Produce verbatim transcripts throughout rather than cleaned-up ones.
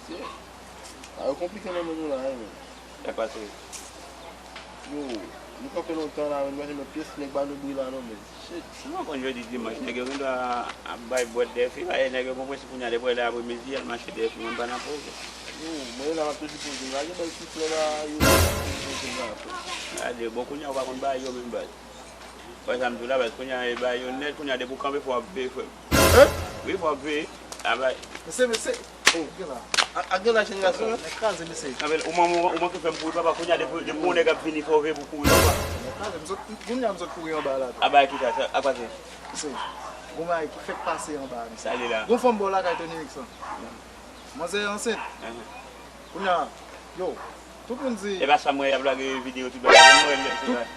Sa yo konplike nan mond nou la, wi, men. Sa k pase? Yo, nou kanpe lontan la, men nou pa janm wè pyès nèg ba nou bri la, non, men. Shit. Mwen konn jodi dimanch, nèg yo gen dwa ap bay bwèt dèyè fi, paske nèg yo gon prensip kounye a, depi w wè lè apremidi, al mache dèyè fi, mwen pa nan pwoblèm. Yo, mwen la, m ap toujou poze m. Lage bèl ti flè la, yo, poze m la, frè. Gade, bon, kounye a, ou pa konn bay yo menm, baz. Wè sa m di w la, baz, kounye a, e bay yo nèt, kounye a, depi w kanpe, fò w ap veye, frè m. Hein? Wi, fò w ap veye. A bay. Mesye, mesye. Oh, gen la. A, a gen la, jenerasyon an. Nèg kraze, mesye. Nan, men, ou man-, ou man-, ou manke fè m kouri, papa, kounye a, depi, depi yon nèg ap vini, fò w veye pou kouri, papa. Nèg kraze, m sot, kounye a, m sot kouri anba la, tou. A bay ki sa, sa, a pase? Mesye, gon bagay ki fèk pase anba, mesye. Sa li la. Gon fanm bò lakay Tony Mix lan. Manzè ansent. Ahan. Kounye a, yo, tout moun di. E pa sa mwen y ap lage videyo tout bagay, mwen wè l,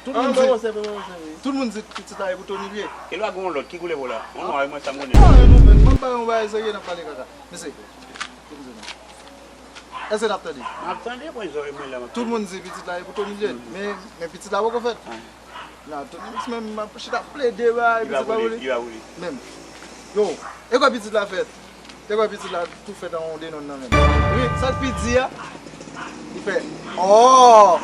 tout, tout moun di, tout moun di pitit la e pou Tony l ye. E lwa gen yon lòt ki koulè po la? Yon nwa, mwen sa m konnen. Non, non, men, m ap bay yon bagay serye, n ap pale kaka. Mesye, tout moun di non. Èske n ap tande? M ap tande, mwen zòrèy mwen la, m ap tande. Tout moun di pitit la e pou Tony l ye, men, men pitit la poko fèt. Ah. Nan, Tony Mix menm, m ap chita plede bay, pitit la pa pou li. Li pa pou li. Menm. Yo, e kwa pitit la fèt? E kwa pitit la tou fèt an yon denonn nan menm. Wi, sa l pi di a, li fè, oh!